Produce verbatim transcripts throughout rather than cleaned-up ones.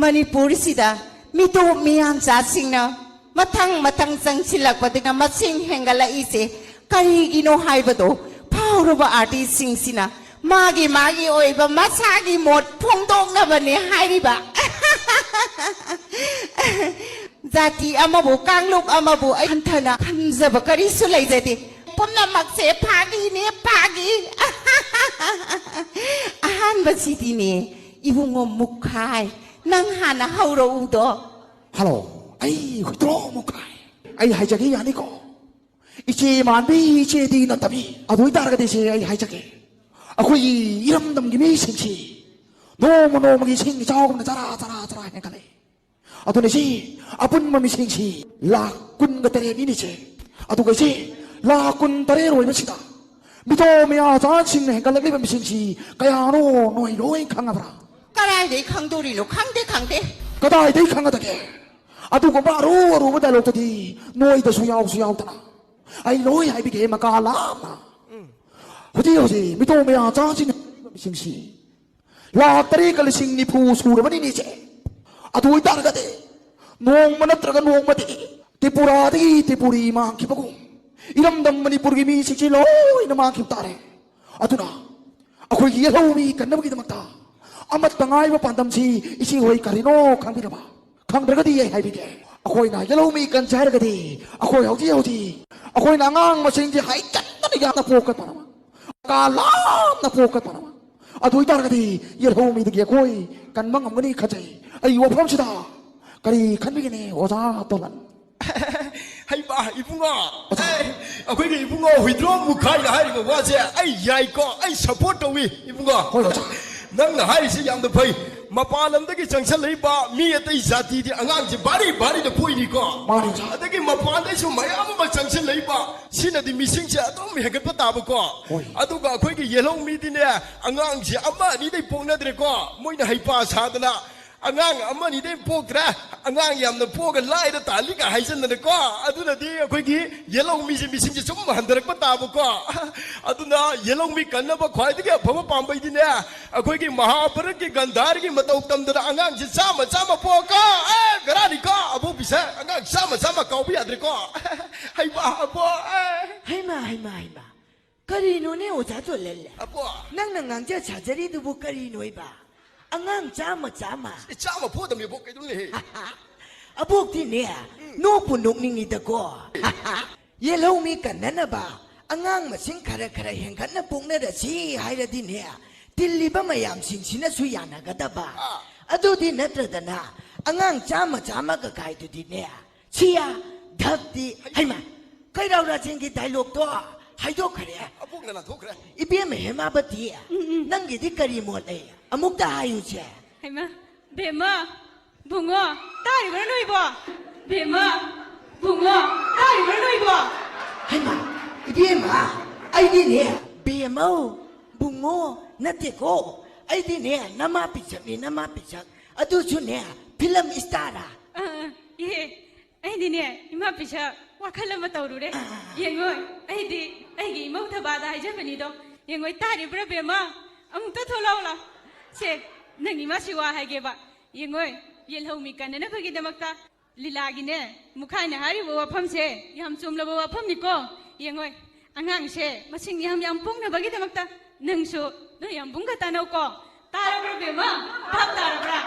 ꯃꯅꯤꯄꯨꯔꯁꯤꯗ ꯃꯤꯇꯣꯞ ꯃꯤꯌꯥꯟꯆꯥꯁꯤꯡꯅ ꯃꯊꯪ ꯃꯊꯪ ꯆꯪꯁꯤꯜꯂꯛꯄꯗꯨꯅ ꯃꯁꯤꯡ ꯍꯦꯟꯒꯠꯂꯛꯏꯁꯦ ꯀꯔꯤꯒꯤꯅꯣ ꯍꯥꯏꯕꯗꯣ ꯐꯥꯎꯔꯕ ꯑꯥꯔꯇꯤꯁꯁꯤꯡꯁꯤꯅ ꯃꯥꯒꯤ ꯃꯥꯒꯤ ꯑꯣꯏꯕ ꯃꯁꯥꯒꯤ ꯃꯣꯠ ꯐꯣꯡꯗꯣꯛꯅꯕꯅꯦ ꯍꯥꯏꯔꯤꯕ꯫ ꯖꯥꯇꯤ ꯑꯃꯕꯨ, ꯀꯥꯡꯂꯨꯞ ꯑꯃꯕꯨ ꯑꯩ ꯍꯟꯊꯅ ꯈꯟꯖꯕ ꯀꯔꯤꯁꯨ ꯂꯩꯖꯗꯦ꯫ ꯄꯨꯝꯅꯃꯛꯁꯦ ꯐꯥꯒꯤꯅꯦ, ꯐꯥꯒꯤ꯫ ꯑꯍꯥꯟꯕꯁꯤꯗꯤꯅꯦ, ꯏꯕꯨꯡꯉꯣ ꯃꯨꯈꯥꯏ, ꯅꯪ ꯍꯥꯟꯅ ꯍꯧꯔꯛꯎꯗꯣ꯫ ꯍꯜꯂꯣ, ꯑꯩ ꯍꯨꯏꯗ꯭ꯔꯣ ꯃꯨꯈꯥꯏ꯫ ꯑꯩ ꯍꯥꯏꯖꯒꯦ, ꯌꯥꯅꯤꯀꯣ? ꯏꯆꯦ ꯃꯥꯟꯕꯤ, ꯏꯆꯦꯗꯤ ꯅꯠꯇꯕꯤ꯫ ꯑꯗꯨ ꯑꯣꯏꯇꯥꯔꯒꯗꯤ ꯏꯆꯦ, ꯑꯩ ꯍꯥꯏꯖꯒꯦ, ꯑꯩꯈꯣꯏꯒꯤ ꯏꯔꯝꯗꯝꯒꯤ ꯃꯤꯁꯤꯡꯁꯤ ꯅꯣꯡꯃ ꯅꯣꯡꯃꯒꯤ ꯏꯁꯤꯡ ꯏꯆꯥꯎꯒꯨꯝꯅ ꯆꯔꯥ ꯆꯔꯥ ꯆꯔꯥ ꯍꯦꯟꯒꯠꯂꯛꯏ꯫ ꯑꯗꯨꯅ ꯏꯆꯦ, ꯑꯄꯨꯟꯕ ꯃꯤꯁꯤꯡꯁꯤ ꯂꯥꯈ ꯀꯨꯟꯒ ꯇꯔꯦꯠꯅꯤꯅꯦ ꯏꯆꯦ꯫ ꯑꯗꯨꯒ ꯏꯆꯦ, ꯂꯥꯈ ꯀꯨꯟ ꯇꯔꯦꯠ ꯑꯣꯏꯕꯁꯤꯗ ꯃꯤꯇꯣꯞ ꯃꯤꯌꯥꯆꯥꯁꯤꯡꯅ ꯍꯦꯟꯒꯠꯂꯛꯂꯤꯕ ꯃꯤꯁꯤꯡꯁꯤ ꯀꯌꯥꯅꯣ ꯅꯣꯏ ꯂꯣꯏ ꯈꯪꯉꯕ꯭ꯔꯥ? ꯀꯗꯥꯏꯗꯩ ꯈꯪꯗꯣꯔꯤꯅꯣ? ꯈꯪꯗꯦ, ꯈꯪꯗꯦ꯫ ꯀꯗꯥꯏꯗꯩ ꯈꯪꯒꯗꯒꯦ? ꯑꯗꯨꯒꯨꯝꯕ ꯑꯔꯨ ꯑꯔꯨꯕ ꯗꯥꯏꯂꯣꯛꯇꯨꯗꯤ ꯅꯣꯏꯗꯁꯨ ꯌꯥꯎꯁꯨ ꯌꯥꯎꯗꯅ꯫ ꯑꯩ ꯂꯣꯏ ꯍꯥꯏꯕꯤꯒꯦ ꯃꯀꯥ ꯂꯥꯝꯅ꯫ ꯍꯧꯖꯤꯛ ꯍꯧꯖꯤꯛ ꯃꯤꯇꯣꯞ ꯃꯤꯌꯥꯆꯥꯁꯤꯡꯅ ꯍꯦꯟꯒꯠꯂꯛꯂꯤꯕ ꯃꯤꯁꯤꯡꯁꯤ ꯂꯥꯈ ꯇꯔꯦꯠꯀ ꯂꯤꯁꯤꯡ ꯅꯤꯐꯨ ꯁꯨꯔꯕꯅꯤꯅꯦ ꯏꯆꯦ꯫ ꯑꯗꯨ ꯑꯣꯏꯇꯥꯔꯒꯗꯤ ꯅꯣꯡꯃ ꯅꯠꯇ꯭ꯔꯒ ꯅꯣꯡꯃꯗꯤ ꯇ꯭ꯔꯤꯄꯨꯔꯥꯗꯒꯤ ꯇ꯭ꯔꯤꯄꯨꯔꯤ ꯃꯥꯡꯈꯤꯕꯒꯨꯝ ꯏꯔꯝꯗꯝ ꯃꯅꯤꯄꯨꯔꯒꯤ ꯃꯤꯁꯤꯡꯁꯤ ꯂꯣꯏꯅ ꯃꯥꯡꯈꯤꯕ ꯇꯥꯔꯦ꯫ ꯑꯗꯨꯅ ꯑꯩꯈꯣꯏꯒꯤ ꯌꯦꯜꯍꯧꯃꯤ ꯀꯟꯅꯕꯒꯤꯗꯃꯛꯇ ꯑꯃꯠꯇ ꯉꯥꯏꯕ ꯄꯥꯟꯗꯝꯁꯤ ꯏꯆꯦ ꯍꯣꯏ ꯀꯔꯤꯅꯣ ꯈꯪꯕꯤꯔꯕ? ꯈꯪꯗ꯭ꯔꯒꯗꯤ ꯑꯩ ꯍꯥꯏꯕꯤꯒꯦ꯫ ꯑꯩꯈꯣꯏꯅ ꯌꯦꯜꯍꯧꯃꯤ ꯀꯟꯁꯦ ꯍꯥꯏꯔꯒꯗꯤ ꯑꯩꯈꯣꯏ ꯍꯧꯖꯤꯛ ꯍꯧꯖꯤꯛ ꯑꯩꯈꯣꯏꯅ ꯑꯉꯥꯡ ꯃꯁꯤꯡꯁꯦ ꯍꯩꯇꯠꯇꯅ ꯌꯥꯝꯅ ꯄꯣꯛꯀꯠꯄꯅ, ꯀꯥ ꯂꯥꯞꯅ ꯄꯣꯛꯀꯠꯄꯅ꯫ ꯑꯗꯨ ꯑꯣꯏꯇꯥꯔꯒꯗꯤ ꯌꯦꯜꯍꯧꯃꯤꯗꯒꯤ ꯑꯩꯈꯣꯏ ꯀꯟꯕ ꯉꯝꯒꯅꯤ ꯈꯟꯖꯩ꯫ ꯑꯩ ꯋꯥꯐꯝꯁꯤꯗ ꯀꯔꯤ ꯈꯟꯕꯤꯒꯅꯤ ꯑꯣꯖꯥ ꯇꯣꯂꯟ? ꯍꯩꯃꯥ, ꯏꯕꯨꯡꯉꯣ꯫ ꯑꯣꯖꯥ꯫ ꯑꯦ, ꯑꯩꯈꯣꯏꯒꯤ ꯏꯕꯨꯡꯉꯣ ꯍꯨꯏꯗ꯭ꯔꯣꯝ ꯃꯨꯈꯥꯏꯅ ꯍꯥꯏꯔꯤꯕ ꯋꯥꯁꯦ ꯑꯩ ꯌꯥꯏꯀꯣ, ꯑꯩ ꯁꯞꯄꯣꯔꯠ ꯇꯧꯏ, ꯏꯕꯨꯡꯉꯣ꯫ ꯍꯣꯏ, ꯑꯣꯖꯥ꯫ ꯅꯪꯅ ꯍꯥꯏꯔꯤꯁꯤ ꯌꯥꯝꯅ ꯐꯩ꯫ ꯃꯄꯥꯟ ꯂꯝꯗꯒꯤ ꯆꯪꯁꯜꯂꯛꯏꯕ ꯃꯤ ꯑꯇꯩ ꯖꯥꯇꯤꯗꯤ ꯑꯉꯥꯡꯁꯤ ꯚꯥꯔꯤ ꯚꯥꯔꯤꯗ ꯄꯣꯛꯏꯅꯤꯀꯣ꯫ ꯃꯥꯅꯤ, ꯑꯣꯖꯥ꯫ ꯑꯗꯒꯤ ꯃꯄꯥꯟꯗꯩꯁꯨ ꯃꯌꯥꯝ ꯑꯃ ꯆꯪꯁꯤꯜꯂꯛꯏꯕ, ꯁꯤꯅꯗꯤ ꯃꯤꯁꯤꯡꯁꯦ ꯑꯗꯨꯝ ꯍꯦꯟꯒꯠꯄ ꯇꯥꯕꯀꯣ꯫ ꯍꯣꯏ꯫ ꯑꯗꯨꯒ ꯑꯩꯈꯣꯏꯒꯤ ꯌꯦꯜꯍꯧ ꯃꯤꯗꯤꯅꯦ, ꯑꯉꯥꯡꯁꯦ ꯑꯃ ꯑꯅꯤꯗꯩ ꯄꯣꯛꯅꯗ꯭ꯔꯦꯀꯣ, ꯃꯣꯏꯅ ꯍꯩꯄꯥ ꯁꯥꯗꯅ ꯑꯉꯥꯡ ꯑꯃ ꯑꯅꯤꯗꯩ ꯄꯣꯛꯇ꯭ꯔꯦ꯫ ꯑꯉꯥꯡ ꯌꯥꯝꯅ ꯄꯣꯛꯑꯒ ꯂꯥꯏꯔ ꯇꯥꯜꯂꯤꯒ ꯍꯥꯏꯖꯟꯗꯅꯀꯣ꯫ ꯑꯗꯨꯅꯗꯤ ꯑꯩꯈꯣꯏꯒꯤ ꯌꯦꯜꯍꯧꯃꯤꯁꯦ ꯃꯤꯁꯤꯡꯁꯦ ꯁꯨꯝ ꯍꯟꯊꯔꯛꯄ ꯇꯥꯕꯀꯣ꯫ ꯑꯗꯨꯅ ꯌꯦꯜꯍꯧꯃꯤ ꯀꯟꯅꯕ ꯈ꯭ꯋꯥꯏꯗꯒꯤ ꯑꯐꯕ ꯄꯥꯝꯕꯩꯗꯤꯅꯦ, ꯑꯩꯈꯣꯏꯒꯤ ꯃꯍꯥꯚꯥꯔꯠꯀꯤ ꯒꯟꯙꯥꯔꯒꯤ ꯃꯇꯧ ꯇꯝꯗꯅ ꯑꯉꯥꯡꯁꯦ ꯆꯥꯝꯃ ꯆꯥꯝꯃ ꯄꯣꯛꯑꯒ, ꯑꯦ, ꯕꯦꯔꯥꯅꯤꯀꯣ꯫ ꯑꯕꯣꯛꯄꯤꯁꯦ ꯑꯉꯥꯡ ꯆꯥꯝꯃ ꯆꯥꯝꯃ ꯀꯥꯎꯕ ꯌꯥꯗ꯭ꯔꯦꯀꯣ꯫ ꯍꯩꯃꯥ, ꯑꯕꯣ, ꯑꯦ꯫ ꯍꯩꯃꯥ, ꯍꯩꯃꯥ, ꯍꯩꯃꯥ꯫ ꯀꯔꯤꯅꯣꯅꯦ, ꯑꯣꯖꯥ ꯖꯣꯂꯦꯜ? ꯑꯕꯣ꯫ ꯅꯪꯅ ꯉꯥꯡꯖ ꯁꯥꯖꯔꯤꯗꯨꯕꯨ ꯀꯔꯤꯅꯣꯏꯕ? ꯑꯉꯥꯡ ꯆꯥꯝꯃ ꯆꯥꯝꯃ? ꯑꯦ, ꯆꯥꯝꯃ ꯄꯣꯗꯝꯃꯤ, ꯑꯕꯣꯛ, ꯀꯩꯗꯧꯅꯦꯍꯦ? ꯑꯕꯣꯛꯇꯤꯅꯦ, ꯎꯝ꯫ ꯅꯣꯛꯄꯨ ꯅꯣꯛꯅꯤꯡꯉꯤꯗꯀꯣ꯫ ꯌꯦꯜꯍꯧꯃꯤ ꯀꯟꯅꯅꯕ ꯑꯉꯥꯡ ꯃꯁꯤꯡ ꯈꯔ ꯈꯔ ꯍꯦꯟꯒꯠꯅ ꯄꯣꯛꯅꯔꯁꯤ ꯍꯥꯏꯔꯗꯤꯅꯦ, ꯇꯤꯜꯂꯤꯕ ꯃꯌꯥꯝꯁꯤꯡꯁꯤꯅꯁꯨ ꯌꯥꯅꯒꯗꯕ꯫ ꯑꯥ꯫ ꯑꯗꯨꯗꯤ ꯅꯠꯇ꯭ꯔꯗꯅ ꯑꯉꯥꯡ ꯆꯥꯝꯃ ꯆꯥꯝꯃꯒ ꯀꯥꯏꯗꯨꯗꯤꯅꯦ, ꯁꯤꯌꯥ, ꯙꯛꯇꯤ꯫ ꯍꯩꯃꯥ, ꯀꯩꯔꯥꯎ ꯔꯥꯖꯦꯟꯒꯤ ꯗꯥꯏꯂꯣꯛꯇꯣ ꯍꯥꯏꯗꯣꯛꯈ꯭ꯔꯦ꯫ ꯑꯕꯣꯛꯅ ꯂꯥꯟꯊꯣꯛꯈ꯭ꯔꯦ꯫ ꯏꯕꯦꯝꯃ ꯍꯦꯃꯥꯕꯇꯤ, ꯎꯝ, ꯎꯝ꯫ ꯅꯪꯒꯤꯗꯤ ꯀꯔꯤ ꯃꯣꯠ ꯂꯩ? ꯑꯃꯨꯛꯇ ꯍꯥꯏꯌꯨꯁꯦ꯫ ꯍꯩꯃꯥ, ꯕꯦꯝꯃ, ꯕꯨꯡꯉꯣ, ꯇꯥꯔꯤꯕ꯭ꯔꯥ ꯅꯣꯏꯕꯣ? ꯕꯦꯝꯃ, ꯕꯨꯡꯉꯣ, ꯇꯥꯔꯤꯕ꯭ꯔꯥ ꯅꯣꯏꯕꯣ? ꯍꯩꯃꯥ, ꯏꯕꯦꯝꯃ, ꯑꯩꯗꯤꯅꯦ, ꯕꯦꯝꯃꯧ, ꯕꯨꯡꯉꯣ ꯅꯠꯇꯦꯀꯣ꯫ ꯑꯩꯗꯤꯅꯦ, ꯅꯃꯥ ꯄꯤꯁꯛꯅꯤ, ꯅꯃꯥ ꯄꯤꯁꯛ꯫ ꯑꯗꯨꯁꯨꯅꯦ, ꯐꯤꯂꯝ ꯏꯁꯇꯥꯔ꯫ ꯑ, ꯑ, ꯏꯍꯦ, ꯑꯩꯗꯤꯅꯦ, ꯏꯃꯥ ꯄꯤꯁꯛ ꯋꯥꯈꯜ ꯑꯃ ꯇꯧꯔꯨꯔꯦ꯫ ꯑꯥ꯫ ꯌꯦꯡꯉꯣꯏ, ꯑꯩꯗꯤ ꯑꯩꯒꯤ ꯏꯃꯧ ꯊꯕꯥꯗ ꯍꯥꯏꯖꯕꯅꯤꯗꯣ꯫ ꯌꯦꯡꯉꯣꯏ, ꯇꯥꯔꯤꯕ꯭ꯔꯥ ꯕꯦꯝꯃ? ꯑꯃꯨꯛꯇ ꯊꯣꯛꯂꯛꯑꯣ ꯂꯥꯎ꯫ ꯁꯦ, ꯅꯪ ꯏꯃꯥꯁꯤ ꯋꯥ ꯍꯥꯏꯒꯦꯕ꯫ ꯌꯦꯡꯉꯣꯏ, ꯌꯦꯜꯍꯧꯃꯤ ꯀꯟꯅꯅꯕꯒꯤꯗꯃꯛꯇ ꯂꯤꯂꯥꯒꯤꯅꯦ, ꯃꯨꯈꯥꯏꯅ ꯍꯥꯏꯔꯤꯕ ꯋꯥꯐꯝꯁꯦ ꯌꯥꯝ ꯆꯨꯝꯂꯕ ꯋꯥꯐꯝꯅꯤꯀꯣ꯫ ꯌꯦꯡꯉꯣꯏ, ꯑꯉꯥꯡꯁꯦ ꯃꯁꯤꯡ ꯌꯥꯝ ꯌꯥꯝ ꯄꯣꯛꯅꯕꯒꯤꯗꯃꯛꯇ ꯅꯪꯁꯨ ꯅꯣꯏ ꯌꯥꯝꯕꯨꯡꯒ ꯇꯥꯟꯅꯧꯀꯣ꯫ ꯇꯥꯔꯕ꯭ꯔꯥ ꯕꯦꯝꯃ? ꯚꯥꯞ ꯇꯥꯔꯕ꯭ꯔꯥ?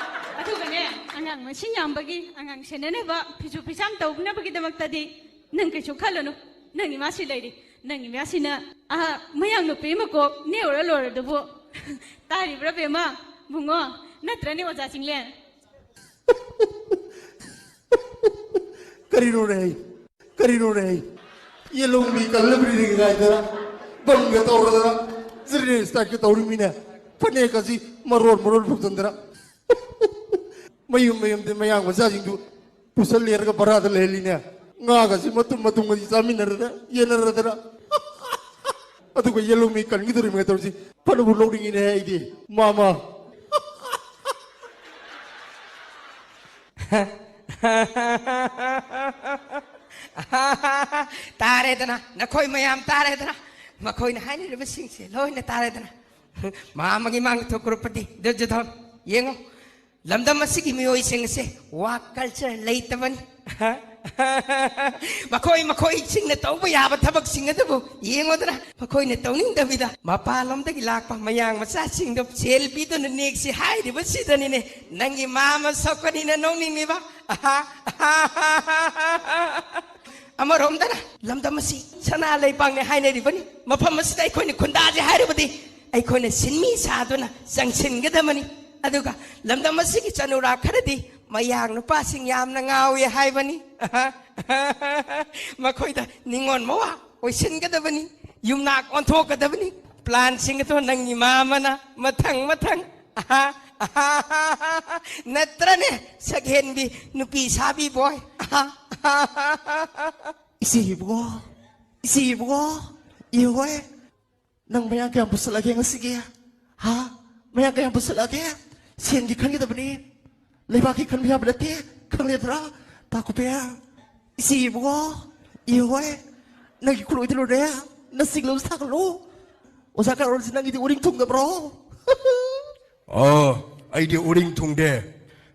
ꯑꯗꯨꯒꯅꯦ, ꯑꯉꯥꯡ ꯃꯁꯤꯡ ꯌꯥꯝꯕꯒꯤ, ꯑꯉꯥꯡ ꯁꯦꯟꯅꯅꯕ, ꯐꯤꯁꯨ ꯐꯤꯁꯥꯝ ꯇꯧꯅꯕꯒꯤꯗꯃꯛꯇꯗꯤ ꯅꯪ ꯀꯩꯁꯨ ꯈꯜꯂꯨꯅꯨ꯫ ꯅꯪ ꯏꯃꯥꯁꯤ ꯂꯩꯔꯤ꯫ ꯅꯪ ꯏꯃꯥꯁꯤꯅ, ꯑꯥ, ꯃꯌꯥꯡ ꯅꯨꯄꯤ ꯑꯃ ꯀꯣꯛ ꯅꯦꯛꯎꯔ ꯂꯣꯏꯔꯗꯨꯕꯨ꯫ ꯇꯥꯔꯤꯕ꯭ꯔꯥ ꯕꯦꯝꯃ? ꯕꯨꯡꯉꯣ, ꯅꯠꯇ꯭ꯔꯅꯦ ꯑꯣꯖꯥ ꯆꯤꯡꯂꯦꯟ? ꯀꯔꯤꯅꯣꯅꯦ ꯑꯩ? ꯀꯔꯤꯅꯣꯅꯦ ꯑꯩ? ꯌꯦꯜꯍꯧꯃꯤ ꯀꯜꯂꯕ꯭ꯔꯤꯅꯤ ꯀꯥꯏꯗꯅ, ꯕꯟꯒ ꯇꯧꯔꯗꯅ, ꯖꯤꯔꯅꯦꯁ ꯇꯥꯏꯞꯀ ꯇꯧꯔꯤꯃꯤꯅꯦ꯫ ꯐꯅꯦꯛ ꯑꯁꯤ ꯃꯔꯣꯟ ꯃꯔꯣꯟ ꯐꯨꯝꯖꯤꯟꯗꯅ꯫ ꯃꯌꯨꯝ ꯃꯌꯨꯝꯗ ꯃꯌꯥꯡ ꯃꯆꯥꯁꯤꯡꯗꯨ ꯄꯨꯁꯜꯂꯦꯔꯒ ꯚꯔꯥꯗ ꯂꯩꯍꯜꯂꯤꯅꯦ꯫ ꯉꯥꯒꯁꯤ ꯃꯇꯨꯝ ꯃꯇꯨꯝꯒꯗꯤ ꯆꯥꯃꯤꯟꯅꯔꯗꯅ, ꯌꯦꯟꯅꯔꯗꯅ꯫ ꯑꯗꯨꯒ ꯌꯦꯜꯍꯧꯃꯤ ꯀꯟꯈꯤꯗꯣꯔꯤꯃꯦ ꯇꯧꯔꯤꯁꯤ꯫ ꯐꯅꯕꯨ ꯅꯣꯛꯅꯤꯡꯉꯤꯅꯦ ꯑꯩꯗꯤ꯫ ꯃꯥꯃ꯫ ꯇꯥꯔꯦꯗꯅ, ꯅꯈꯣꯏ ꯃꯌꯥꯝ ꯇꯥꯔꯦꯗꯅ, ꯃꯈꯣꯏꯅ ꯍꯥꯏꯅꯔꯤꯕꯁꯤꯡꯁꯦ ꯂꯣꯏꯅ ꯇꯥꯔꯦꯗꯅ꯫ ꯃꯥ ꯑꯃꯒꯤ ꯃꯥꯡꯗ ꯊꯣꯛꯈ꯭ꯔꯛꯄꯗꯤ ꯗꯨꯔꯖꯣꯙꯟ, ꯌꯦꯡꯉꯣ, ꯂꯝꯗꯝ ꯑꯁꯤꯒꯤ ꯃꯤꯑꯣꯏꯁꯤꯡ ꯑꯁꯦ ꯋꯥꯛ ꯀꯜꯆꯔ ꯂꯩꯇꯕꯅꯤ꯫ ꯃꯈꯣꯏ ꯃꯈꯣꯏꯁꯤꯡꯅ ꯇꯧꯕ ꯌꯥꯕ ꯊꯕꯛꯁꯤꯡ ꯑꯗꯨꯕꯨ ꯌꯦꯡꯉꯨꯗꯅ, ꯃꯈꯣꯏꯅ ꯇꯧꯅꯤꯡꯗꯕꯤꯗ ꯃꯄꯥꯟꯂꯣꯝꯗꯒꯤ ꯂꯥꯛꯄ ꯃꯌꯥꯡ ꯃꯆꯥꯁꯤꯡꯗꯨ ꯁꯦꯜ ꯄꯤꯗꯨꯅ ꯅꯦꯛꯁꯤ ꯍꯥꯏꯔꯤꯕꯁꯤꯗꯅꯤꯅꯦ ꯅꯪꯒꯤ ꯃꯥ ꯑꯃ ꯁꯣꯛꯀꯅꯤꯅ ꯅꯣꯛꯅꯤꯡꯂꯤꯕ꯫ ꯑꯃꯔꯣꯝꯗꯅ ꯂꯝꯗꯝ ꯑꯁꯤ ꯁꯅꯥ ꯂꯩꯕꯥꯛꯅꯦ ꯍꯥꯏꯅꯔꯤꯕꯅꯤ꯫ ꯃꯐꯝ ꯑꯁꯤꯗ ꯑꯩꯈꯣꯏꯅ ꯈꯨꯟꯗꯥꯁꯦ ꯍꯥꯏꯔꯕꯗꯤ ꯑꯩꯈꯣꯏꯅ ꯁꯤꯟꯃꯤ ꯁꯥꯗꯨꯅ ꯆꯪꯁꯤꯟꯒꯗꯕꯅꯤ꯫ ꯑꯗꯨꯒ ꯂꯝꯗꯝ ꯑꯁꯤꯒꯤ ꯆꯅꯨꯔꯥ ꯈꯔꯗꯤ ꯃꯌꯥꯡ ꯅꯨꯄꯥꯁꯤꯡ ꯌꯥꯝꯅ ꯉꯥꯎꯏ ꯍꯥꯏꯕꯅꯤ꯫ ꯃꯈꯣꯏꯗ ꯅꯤꯉꯣꯜ ꯃꯋꯥ ꯑꯣꯏꯁꯤꯟꯒꯗꯕꯅꯤ, ꯌꯨꯝꯅꯥꯛ ꯑꯣꯟꯊꯣꯛꯀꯗꯕꯅꯤ꯫ ꯄ꯭ꯂꯥꯟꯁꯤꯡ ꯑꯗꯣ ꯅꯪꯒꯤ ꯃꯥ ꯑꯃꯅ ꯃꯊꯪ ꯃꯊꯪ꯫ ꯅꯠꯇ꯭ꯔꯅꯦ, ꯁꯛꯍꯦꯟꯕꯤ ꯅꯨꯄꯤ ꯁꯥꯕꯤ ꯕꯣꯏ? ꯏꯆꯦ ꯏꯕꯨꯡꯉꯣ, ꯏꯆꯦ ꯏꯕꯨꯡꯉꯣ, ꯌꯦꯡꯉꯣꯏ, ꯅꯪ ꯃꯌꯥꯡ ꯀꯌꯥꯝ ꯄꯨꯁꯜꯂꯒꯦ ꯉꯁꯤꯒꯤ? ꯍꯥ? ꯃꯌꯥꯡ ꯀꯌꯥꯝ ꯄꯨꯁꯜꯂꯒꯦ? ꯁꯦꯟꯒꯤ ꯈꯟꯒꯗꯕꯅꯤ, ꯂꯩꯕꯥꯛꯀꯤ ꯈꯟꯕ ꯌꯥꯕ ꯅꯠꯇꯦ, ꯈꯪꯂꯦꯗ꯭ꯔꯥ? ꯇꯥꯀꯨꯄꯦ, ꯏꯆꯦ ꯏꯕꯨꯡꯉꯣ, ꯌꯦꯡꯉꯣꯏ, ꯅꯪꯒꯤ ꯈꯨꯠꯂꯣꯏꯗ ꯂꯣꯏꯔꯦ, ꯅꯁꯤꯡꯂꯕ ꯁꯥꯒꯠꯂꯣ꯫ ꯑꯣꯖꯥ ꯀꯥꯔꯣꯜꯁꯤ, ꯅꯪꯒꯤꯗꯤ ꯎꯔꯤꯡ ꯊꯨꯡꯗꯕ꯭ꯔꯣ? ꯑ, ꯑꯩꯗꯤ ꯎꯔꯤꯡ ꯊꯨꯡꯗꯦ꯫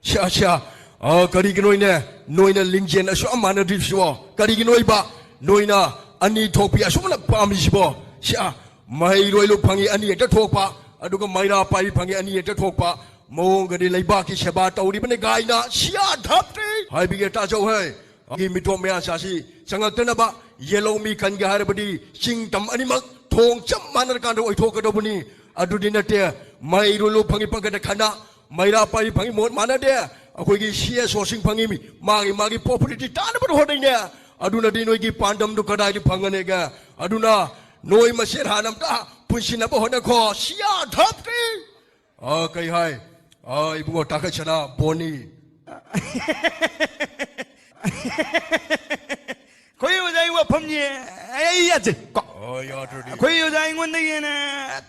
ꯁ꯭ꯌꯥ, ꯁ꯭ꯌꯥ꯫ ꯑ, ꯀꯔꯤꯒꯤꯅꯣꯅꯦ? ꯅꯣꯏꯅ ꯂꯤꯡꯖꯦꯜ ꯑꯁꯨꯛ ꯌꯥꯝ ꯃꯥꯟꯅꯗ꯭ꯔꯤꯕꯁꯤꯕꯣ? ꯀꯔꯤꯒꯤꯅꯣ ꯏꯕ? ꯅꯣꯏꯅ ꯑꯅꯤ ꯊꯣꯛꯄꯤ ꯑꯁꯨꯛꯅ ꯄꯥꯝꯃꯤꯁꯤꯕꯣ? ꯁ꯭ꯌꯥ, ꯃꯍꯩꯔꯣꯏ ꯂꯣ ꯐꯪꯉꯤ ꯑꯅꯤ ꯍꯦꯛꯇ ꯊꯣꯛꯄ, ꯑꯗꯨꯒ ꯃꯩꯔꯥ ꯄꯥꯏꯕꯤ ꯐꯪꯉꯤ ꯑꯅꯤ ꯍꯦꯛꯇ ꯊꯣꯛꯄ꯫ ꯃꯑꯣꯡꯒꯗꯤ ꯂꯩꯕꯥꯛꯀꯤ ꯁꯦꯕꯥ ꯇꯧꯔꯤꯕꯅꯤ ꯒꯥꯏꯅ꯫ ꯁ꯭ꯌꯥ, ꯙꯞꯇꯤ! ꯍꯥꯏꯕꯤꯒꯦ ꯇꯥꯖꯧ ꯍꯩ꯫ ꯑꯩꯒꯤ ꯃꯤꯇꯣꯞ ꯃꯌꯥꯆꯥꯁꯤ ꯆꯪꯉꯛꯇꯅꯕ ꯌꯦꯜꯍꯧꯃꯤ ꯈꯟꯒꯦ ꯍꯥꯏꯔꯕꯗꯤ ꯆꯤꯡ ꯇꯝ ꯑꯅꯤꯃꯛ ꯊꯣꯡ ꯆꯞ ꯃꯥꯟꯅꯔꯀꯥꯟꯗ ꯑꯣꯏꯊꯣꯛꯀꯗꯧꯕꯅꯤ꯫ ꯑꯗꯨꯗꯤ ꯅꯠꯇꯦ, ꯃꯍꯩꯔꯣꯏ ꯂꯣ ꯐꯪꯉꯤ ꯄꯪꯈꯠꯇ ꯈꯟꯅ, ꯃꯩꯔꯥ ꯄꯥꯏꯕꯤ ꯐꯪꯉꯤ ꯃꯣꯠ ꯃꯥꯟꯅꯗꯦ꯫ ꯑꯩꯈꯣꯏꯒꯤ ꯁꯤ ꯑꯦꯁ ꯑꯣꯁꯤꯡ ꯐꯪꯉꯤ ꯃꯤ, ꯃꯥꯒꯤ ꯃꯥꯒꯤ ꯄꯣꯄꯨꯂꯤꯇꯤ ꯇꯥꯅꯕ ꯍꯣꯠꯅꯩꯅꯦ꯫ ꯑꯗꯨꯅꯗꯤ ꯅꯣꯏꯒꯤ ꯄꯥꯟꯗꯝꯗꯨ ꯀꯗꯥꯏꯗ ꯐꯪꯒꯅꯤꯒꯦ? ꯑꯗꯨꯅ ꯅꯣꯏ ꯃꯁꯦꯟ ꯍꯥꯟꯅ ꯑꯝꯇ ꯄꯨꯟꯁꯤꯟꯅꯕ ꯍꯣꯠꯅꯈꯣ꯫ ꯁꯤꯌꯥ ꯙꯞꯇꯤ! ꯑ, ꯀꯩ ꯍꯥꯏ? ꯑ, ꯏꯕꯨꯡꯉꯣ ꯇꯥꯈꯠꯁꯅꯥ ꯕꯣꯅꯤ꯫ ꯑꯩꯈꯣꯏ ꯑꯣꯖꯥꯒꯤ ꯋꯥꯐꯝꯁꯦ ꯑꯩ ꯌꯥꯖꯩ ꯀꯣ꯫ ꯑ, ꯌꯥꯗ꯭ꯔꯗꯤ? ꯑꯩꯈꯣꯏ ꯑꯣꯖꯥ ꯑꯩꯉꯣꯟꯗꯒꯤ ꯍꯦꯟꯅ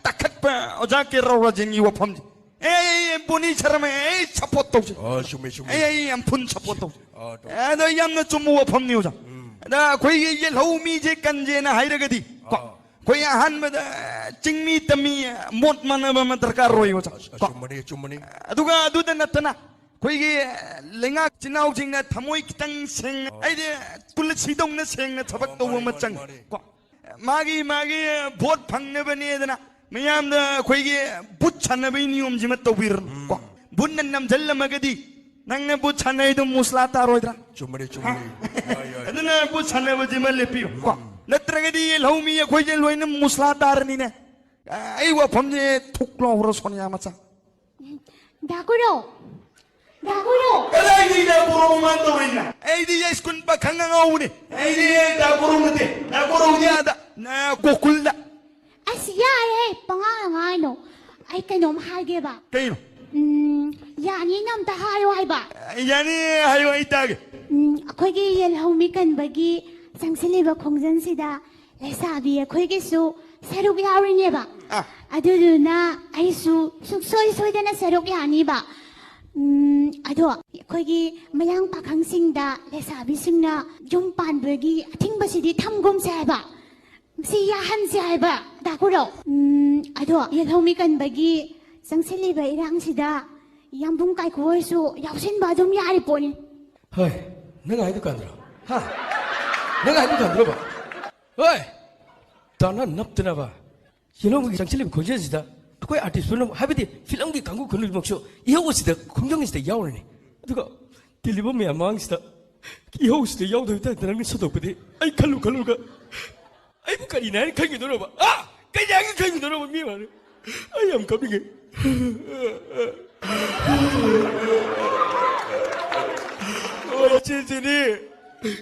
ꯇꯥꯈꯠꯄ ꯑꯣꯖꯥ ꯀꯦꯔꯧ ꯔꯥꯖꯦꯟꯒꯤ ꯋꯥꯐꯝꯁꯦ꯫ ꯑꯦ, ꯑꯦ, ꯑꯦ, ꯕꯣꯅꯤ ꯁꯔꯃ, ꯑꯩ ꯁꯞꯄꯣꯔꯠ ꯇꯧꯁꯦ꯫ ꯑ, ꯆꯨꯝꯃꯦ, ꯆꯨꯝꯃꯦ꯫ ꯑꯩ, ꯑꯩ ꯌꯥꯝ ꯐꯨꯜ ꯁꯞꯄꯣꯔꯠ ꯇꯧꯁꯦ꯫ ꯑ, ꯇꯧ-, ꯑꯦ, ꯑꯗꯣ ꯌꯥꯝꯅ ꯆꯨꯝꯕ ꯋꯥꯐꯝꯅꯤ ꯑꯣꯖꯥ꯫ ꯎꯝ꯫ ꯑꯗ ꯑꯩꯈꯣꯏꯒꯤ ꯌꯦꯜꯍꯧ ꯃꯤꯁꯦ ꯀꯟꯁꯦꯅ ꯍꯥꯏꯔꯒꯗꯤ ꯀꯣ, ꯑ꯫ ꯑꯩꯈꯣꯏ ꯑꯍꯥꯟꯕꯗ ꯆꯤꯡꯃꯤ ꯇꯝꯃꯤ ꯃꯣꯠ ꯃꯥꯟꯅꯕ ꯑꯃ ꯗꯔꯀꯥꯔ ꯑꯣꯏ ꯑꯣꯖꯥ꯫ ꯑ, ꯀꯣ? ꯑꯆꯨꯝꯕꯅꯤ, ꯑꯆꯨꯝꯕꯅꯤ꯫ ꯑꯗꯨꯒ ꯑꯗꯨꯗ ꯅꯠꯇꯅ ꯑꯩꯈꯣꯏꯒꯤ ꯂꯩꯉꯥꯛ ꯏꯆꯤꯟ ꯏꯅꯥꯎꯁꯤꯡꯅ ꯊꯃꯣꯏ ꯈꯤꯇꯪ ꯁꯦꯡꯅ, ꯑ꯫ ꯑꯩꯗꯤ ꯄꯨꯂꯤꯁꯤꯗꯧꯅ ꯁꯦꯡꯅ ꯊꯕꯛ ꯑ, ꯇꯧꯕ ꯃꯥꯅꯤ, ꯑꯃ ꯃꯥꯅꯤ, ꯆꯪꯉꯤ꯫ ꯃꯥꯅꯤ꯫ ꯀꯣ? ꯃꯥꯒꯤ, ꯃꯥꯒꯤ ꯚꯣꯠ ꯐꯪꯅꯕꯅꯦꯗꯅ ꯃꯌꯥꯝꯗ ꯑꯩꯈꯣꯏꯒꯤ ꯕꯨꯠ ꯁꯥꯟꯅꯕꯒꯤ ꯅꯤꯌꯣꯝꯁꯤꯃ ꯇꯧꯕꯤꯔꯅꯨ, ꯎꯝ꯫ ꯀꯣ? ꯕꯨꯠꯅ ꯅꯝꯁꯤꯜꯂꯝꯃꯒꯗꯤ ꯅꯪꯅ ꯕꯨꯠ ꯁꯥꯟꯅꯩꯗꯣ ꯃꯨꯁꯂꯥ ꯇꯥꯔꯣꯏꯗ꯭ꯔꯥ? ꯆꯨꯝꯕꯅꯦ, ꯆꯨꯝꯕꯅꯦ꯫ ꯍꯥ? ꯌꯥꯏ, ꯌꯥꯏ꯫ ꯑꯗꯨꯅ ꯕꯨꯠ ꯁꯥꯟꯅꯕꯁꯤꯃ ꯂꯦꯞꯄꯤꯌꯨ, ꯀꯣ? ꯎꯝ꯫ ꯅꯠꯇ꯭ꯔꯒꯗꯤ ꯂꯧꯃꯤ ꯑꯩꯈꯣꯏꯁꯦ ꯂꯣꯏꯅ ꯃꯨꯁꯂꯥ ꯇꯥꯔꯅꯤꯅꯦ꯫ ꯑꯩ ꯋꯥꯐꯝꯁꯦ ꯊꯨꯛ ꯂꯥꯎꯕ꯭ꯔꯣ, ꯁꯣꯅꯤꯌꯥ ꯃꯆꯥ? ꯗꯥ ꯒꯨꯔꯨ! ꯗꯥ ꯒꯨꯔꯨ! ꯀꯗꯥꯏꯗꯒꯤ ꯗꯥ ꯒꯨꯔꯨ ꯃꯥꯅ ꯇꯧꯔꯤꯁꯤꯅ? ꯑꯩꯗꯤ ꯁ꯭ꯀꯨꯜ ꯄꯥꯈꯪ ꯑꯉꯥꯎꯕꯅꯤ꯫ ꯑꯩꯗꯤ ꯗꯥ ꯒꯨꯔꯨ ꯅꯠꯇꯦ꯫ ꯗꯥ ꯒꯨꯔꯨꯗꯤ ꯑꯥꯗ, ꯅ, ꯒꯣꯀꯨꯜꯗ꯫ ꯑꯁ, ꯌꯥꯔꯦꯍꯦ, ꯄꯉꯥꯡ ꯉꯥꯡꯉꯤꯅꯣ꯫ ꯑꯩ ꯀꯩꯅꯣꯝ ꯍꯥꯏꯒꯦꯕ꯫ ꯀꯩꯅꯣ? ꯎꯝ, ꯌꯥꯅꯤꯅ ꯑꯝꯇ ꯍꯥꯏꯌꯣ ꯍꯥꯏꯕ꯫ ꯌꯥꯅꯤ, ꯍꯥꯏꯌꯣ, ꯑꯩ ꯇꯥꯒꯦ꯫ ꯎꯝ, ꯑꯩꯈꯣꯏꯒꯤ ꯌꯦꯜꯍꯧꯃꯤ ꯀꯟꯕꯒꯤ ꯆꯪꯁꯤꯜꯂꯤꯕ ꯈꯣꯡꯖꯪꯁꯤꯗ ꯂꯩꯁꯥꯕꯤ ꯑꯩꯈꯣꯏꯒꯤꯁꯨ ꯁꯔꯨꯛ ꯌꯥꯎꯔꯤꯅꯦꯕ꯫ ꯑꯥ꯫ ꯑꯗꯨꯗꯨꯅ ꯑꯩꯁꯨ ꯁꯨꯡꯁꯣꯏ ꯁꯣꯏꯗꯅ ꯁꯔꯨꯛ ꯌꯥꯅꯤꯕ꯫ ꯎꯝ, ꯑꯗꯣ ꯑꯩꯈꯣꯏꯒꯤ ꯃꯌꯥꯡ ꯄꯥꯈꯪꯁꯤꯡꯗ ꯂꯩꯁꯥꯕꯤꯁꯤꯡꯅ ꯌꯨꯝ ꯄꯥꯟꯕꯒꯤ ꯑꯊꯤꯡꯕꯁꯤꯗꯤ ꯊꯝꯒꯨꯝꯁꯦ ꯍꯥꯏꯕ꯫ ꯁꯤ ꯌꯥꯍꯟꯁꯦ ꯍꯥꯏꯕ, ꯗꯥ ꯒꯨꯔꯨ꯫ ꯎꯝ, ꯑꯗꯣ ꯌꯦꯜꯍꯧꯃꯤ ꯀꯟꯕꯒꯤ ꯆꯪꯁꯤꯜꯂꯤꯕ ꯏꯔꯥꯡꯁꯤꯗ ꯌꯥꯝꯕꯨꯡ ꯀꯥꯏꯀꯨ ꯍꯣꯏꯁꯨ ꯌꯥꯎꯁꯤꯟꯕ ꯑꯗꯨꯝ ꯌꯥꯔꯤ ꯄꯣꯠꯅꯤ꯫ ꯍꯣꯏ, ꯅꯪ ꯍꯥꯏꯗꯨ ꯀꯥꯟꯗ꯭ꯔꯣ? ꯍꯥ? ꯅꯪ ꯍꯥꯏꯗꯨ ꯀꯥꯟꯗ꯭ꯔꯣꯕ? ꯍꯣꯏ! ꯇꯥꯅ ꯅꯞꯇꯅꯕ꯫ ꯌꯦꯜꯍꯧꯃꯤꯒꯤ ꯆꯪꯁꯤꯜꯂꯤꯕ ꯈꯣꯡꯖꯦꯜꯁꯤꯗ ꯑꯩꯈꯣꯏ ꯑꯥꯔꯇꯤꯁ ꯄꯨꯝꯅꯃꯛ, ꯍꯥꯏꯕꯗꯤ ꯐꯤꯂꯝꯒꯤ ꯀꯥꯡꯕꯨ ꯄꯨꯝꯅꯃꯛꯁꯨ ꯏꯍꯧ ꯑꯁꯤꯗ, ꯈꯣꯡꯖꯪ ꯑꯁꯤꯗ ꯌꯥꯎꯔꯅꯤ꯫ ꯑꯗꯨꯒ ꯇꯤꯜꯂꯤꯕ ꯃꯌꯥꯝ ꯃꯥꯡꯁꯤꯗ ꯏꯍꯧꯁꯤꯗ ꯌꯥꯎꯗꯕ ꯇꯥꯏꯞꯇ ꯅꯪꯅ ꯁꯟꯗꯣꯛꯄꯗꯤ ꯑꯩ ꯈꯜꯂꯨ ꯈꯜꯂꯨꯔꯒ ꯑꯩꯕꯨ ꯀꯔꯤꯅꯦ ꯍꯥꯏꯅ ꯈꯟꯈꯤꯗꯣꯏꯅꯣꯕ? ꯑ? ꯀꯔꯤ ꯍꯥꯏꯅ ꯈꯟꯈꯤꯗꯣꯏꯅꯣꯕ ꯃꯤ ꯑꯃꯅ? ꯑꯩ ꯌꯥꯝ ꯀꯞꯅꯤꯡꯉꯦ꯫ ꯑꯣ, ꯆꯦ, ꯆꯦꯅꯤ,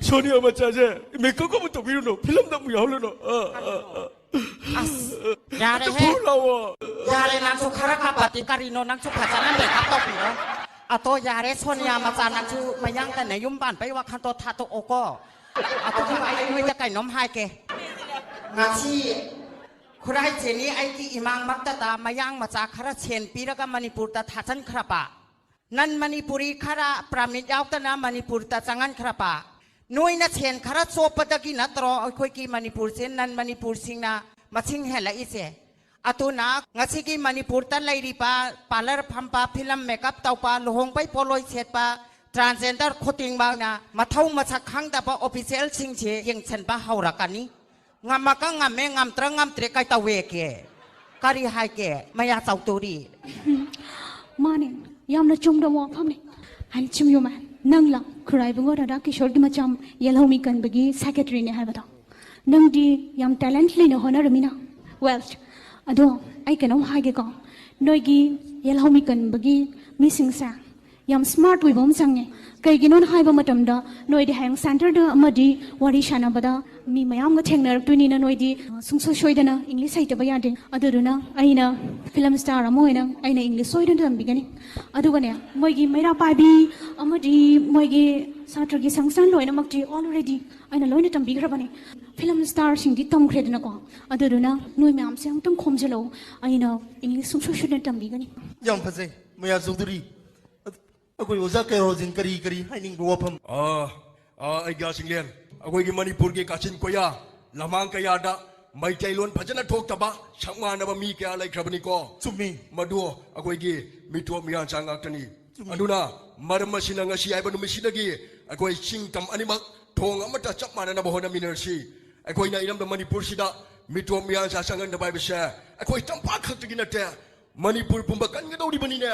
ꯁꯣꯅꯤꯌꯥ ꯃꯆꯥꯁꯦ ꯃꯦꯀꯞ ꯑꯃ ꯇꯧꯕꯤꯔꯨꯅꯨ, ꯐꯤꯂꯝꯗ ꯑꯃꯨꯛ ꯌꯥꯎꯍꯜꯂꯨꯅꯨ꯫ ꯑ, ꯑ, ꯑ꯫ ꯑꯁ, ꯌꯥꯔꯦꯍꯦ꯫ ꯐꯨꯔꯨ ꯂꯥꯛꯑꯣ꯫ ꯌꯥꯔꯦ, ꯅꯪꯁꯨ ꯈꯔ ꯀꯥꯄꯗꯤ ꯀꯔꯤꯅꯣ, ꯅꯪꯁꯨ ꯐꯖꯅ ꯃꯦꯀꯞ ꯇꯧꯕꯤꯔꯣ꯫ ꯑꯗꯣ ꯌꯥꯔꯦ, ꯁꯣꯅꯤꯌꯥ ꯃꯆꯥ, ꯅꯪꯁꯨ ꯃꯌꯥꯡꯗ ꯅꯌꯨꯝ ꯄꯥꯟꯕꯩ ꯋꯥꯈꯜꯗꯣ ꯊꯥꯗꯣꯛꯑꯣꯀꯣ꯫ ꯑꯗꯨꯒ ꯑꯩ ꯅꯣꯏꯗ ꯀꯩꯅꯣꯝ ꯍꯥꯏꯒꯦ꯫ ꯉꯁꯤ ꯈꯨꯔꯥꯏ ꯆꯦꯅꯤ ꯑꯩꯒꯤ ꯏꯃꯥꯡꯃꯛꯇꯗ ꯃꯌꯥꯡ ꯃꯆꯥ ꯈꯔ ꯁꯦꯟ ꯄꯤꯔꯒ ꯃꯅꯤꯄꯨꯔꯗ ꯊꯥꯖꯤꯟꯈ꯭ꯔꯕ꯫ ꯅꯟ ꯃꯅꯤꯄꯨꯔꯤ ꯈꯔ ꯄꯔꯃꯤꯠ ꯌꯥꯎꯗꯅ ꯃꯅꯤꯄꯨꯔꯗ ꯆꯪꯍꯟꯈ꯭ꯔꯕ꯫ ꯅꯣꯏꯅ ꯁꯦꯟ ꯈꯔ ꯆꯣꯞꯄꯗꯒꯤ ꯅꯠꯇ꯭ꯔꯣ ꯑꯩꯈꯣꯏꯒꯤ ꯃꯅꯤꯄꯨꯔꯁꯦ ꯅꯟ ꯃꯅꯤꯄꯨꯔꯁꯤꯡꯅ ꯃꯁꯤꯡ ꯍꯦꯜꯂꯛꯏꯁꯦ? ꯑꯗꯨꯅ ꯉꯁꯤꯒꯤ ꯃꯅꯤꯄꯨꯔꯗ ꯂꯩꯔꯤꯕ ꯄꯥꯔꯂꯔ ꯐꯝꯕ, ꯐꯤꯂꯝ ꯃꯦꯀꯞ ꯇꯧꯕ, ꯂꯨꯍꯣꯡꯕꯩ ꯄꯣꯠꯂꯣꯏ ꯁꯦꯠꯄ, ꯇ꯭ꯔꯥꯟꯁꯖꯦꯟꯗꯔ ꯈꯨꯗꯤꯡꯃꯛꯅ ꯃꯊꯧ ꯃꯁꯛ ꯈꯪꯗꯕ ꯑꯣꯐꯤꯁꯤꯌꯦꯜꯁꯤꯡꯁꯦ ꯌꯦꯡꯁꯤꯟꯕ ꯍꯧꯔꯛꯀꯅꯤ꯫ ꯉꯝꯃꯒ ꯉꯝꯃꯦ, ꯉꯝꯗ꯭ꯔ ꯉꯝꯗ꯭ꯔꯦ ꯀꯩ ꯇꯧꯋꯦꯒꯦ? ꯀꯔꯤ ꯍꯥꯏꯒꯦ? ꯃꯌꯥ ꯆꯥꯎꯗꯣꯔꯤ꯫ ꯃꯥꯅꯦ, ꯌꯥꯝꯅ ꯆꯨꯝꯕ ꯋꯥꯐꯝꯅꯤ꯫ ꯍꯥꯏꯅ ꯆꯨꯝꯌꯨꯃ, ꯅꯪꯂ ꯈꯨꯔꯥꯏꯕꯨꯡꯉꯣ ꯔꯥꯙꯥ ꯀꯤꯁꯣꯔꯒꯤ ꯃꯆꯥꯝ ꯌꯦꯜꯍꯧꯃꯤ ꯀꯟꯕꯒꯤ ꯁꯦꯀ꯭ꯔꯦꯇꯔꯤꯅꯦ ꯍꯥꯏꯕꯗꯣ? ꯅꯪꯗꯤ ꯌꯥꯝ ꯇꯦꯂꯦꯟꯠ ꯂꯩꯅ ꯍꯣꯠꯅꯔꯃꯤꯅ꯫ ꯋꯦꯜ, ꯑꯗꯣ ꯑꯩ ꯀꯩꯅꯣꯝ ꯍꯥꯏꯒꯦꯀꯣ, ꯅꯣꯏꯒꯤ ꯌꯦꯜꯍꯧꯃꯤ ꯀꯟꯕꯒꯤ ꯃꯤꯁꯤꯡꯁꯦ ꯌꯥꯝ ꯁ꯭ꯃꯥꯔꯠ ꯑꯣꯏꯕ ꯑꯃ ꯆꯪꯉꯦ꯫ ꯀꯩꯒꯤꯅꯣꯅ ꯍꯥꯏꯕ ꯃꯇꯝꯗ, ꯅꯣꯏꯗꯤ ꯍꯌꯦꯡ ꯁꯦꯟꯇꯔꯗ ꯑꯃꯗꯤ ꯋꯥꯔꯤ ꯁꯥꯟꯅꯕꯗ ꯃꯤ ꯃꯌꯥꯝꯒ ꯊꯦꯡꯅꯔꯛꯇꯣꯏꯅꯤꯅ, ꯅꯣꯏꯗꯤ ꯁꯨꯡꯁꯣꯏ ꯁꯣꯏꯗꯅ ꯏꯪꯂꯤꯁ ꯍꯩꯇꯕ ꯌꯥꯗꯦ꯫ ꯑꯗꯨꯗꯨꯅ ꯑꯩꯅ ꯐꯤꯂꯝ ꯁ꯭ꯇꯥꯔ ꯑꯃ ꯑꯣꯏꯅ ꯑꯩꯅ ꯏꯪꯂꯤꯁ ꯁꯣꯏꯗꯅ ꯇꯝꯕꯤꯒꯅꯤ꯫ ꯑꯗꯨꯒꯅꯦ, ꯃꯣꯏꯒꯤ ꯃꯩꯔꯥ ꯄꯥꯏꯕꯤ ꯑꯃꯗꯤ ꯃꯣꯏꯒꯤ ꯁꯥꯇ꯭ꯔꯒꯤ ꯁꯪꯁꯊꯥꯟ ꯂꯣꯏꯅꯃꯛꯇꯤ ꯑꯣꯜꯔꯦꯗꯤ ꯑꯩꯅ ꯂꯣꯏꯅ ꯇꯝꯕꯤꯈ꯭ꯔꯕꯅꯦ꯫ ꯐꯤꯂꯝ ꯁ꯭ꯇꯥꯔꯁꯤꯡꯗꯤ ꯇꯝꯈ꯭ꯔꯦꯗꯅꯀꯣ꯫ ꯑꯗꯨꯗꯨꯅ ꯅꯣꯏ ꯃꯌꯥꯝꯁꯦ ꯑꯃꯨꯛꯇꯪ ꯈꯣꯝꯖꯤꯜꯂꯛꯎ, ꯑꯩꯅ ꯏꯪꯂꯤꯁ ꯁꯨꯡꯁꯣꯏ ꯁꯣꯏꯗꯅ ꯇꯝꯕꯤꯒꯅꯤ꯫ ꯌꯥꯝ ꯐꯖꯩ, ꯃꯌꯥ ꯆꯧꯙꯨꯔꯤ꯫ ꯑꯗ-, ꯑꯩꯈꯣꯏ ꯑꯣꯖꯥ ꯀꯩꯔꯣꯜꯁꯤꯡ ꯀꯔꯤ ꯀꯔꯤ ꯍꯥꯏꯅꯤꯡꯕ ꯋꯥꯐꯝ? ꯑꯥ, ꯑꯥ, ꯑꯩ ꯒ꯭ꯌꯥꯁ ꯏꯪꯂꯦꯟ, ꯑꯩꯈꯣꯏꯒꯤ ꯃꯅꯤꯄꯨꯔꯒꯤ ꯀꯥꯆꯤꯟ ꯀꯣꯌꯥ ꯂꯃꯥꯡ ꯀꯌꯥꯗ ꯃꯩꯇꯩꯂꯣꯟ ꯐꯖꯅ ꯊꯣꯛꯇꯕ ꯁꯛ ꯃꯥꯟꯅꯕ ꯃꯤ ꯀꯌꯥ ꯂꯩꯈ꯭ꯔꯕꯅꯤꯀꯣ꯫ ꯆꯨꯝꯃꯤ꯫ ꯃꯗꯨ ꯑꯩꯈꯣꯏꯒꯤ ꯃꯤꯇꯣꯞ ꯃꯤꯌꯥꯟꯆꯥ ꯉꯥꯛꯇꯅꯤ꯫ ꯆꯨꯝꯃꯤ꯫ ꯑꯗꯨꯅ ꯃꯔꯝ ꯑꯁꯤꯅ ꯉꯁꯤ ꯍꯥꯏꯕ ꯅꯨꯃꯤꯠꯁꯤꯗꯒꯤ ꯑꯩꯈꯣꯏ ꯆꯤꯡ ꯇꯝ ꯑꯅꯤꯃꯛ ꯊꯣꯡ ꯑꯃꯠꯇ ꯆꯞ ꯃꯥꯟꯅꯅꯕ ꯍꯣꯠꯅꯃꯤꯟꯅꯔꯁꯤ꯫ ꯑꯩꯈꯣꯏꯅ ꯏꯔꯝꯗꯝ ꯃꯅꯤꯄꯨꯔꯁꯤꯗ ꯃꯤꯇꯣꯞ ꯃꯤꯌꯥꯟꯆꯥ ꯆꯪꯍꯟꯗꯕ ꯍꯥꯏꯕꯁꯦ ꯑꯩꯈꯣꯏ ꯇꯝꯄꯥꯛ ꯈꯛꯇꯒꯤ ꯅꯠꯇꯦ, ꯃꯅꯤꯄꯨꯔ ꯄꯨꯝꯕ ꯀꯟꯒꯗꯧꯔꯤꯕꯅꯤꯅꯦ꯫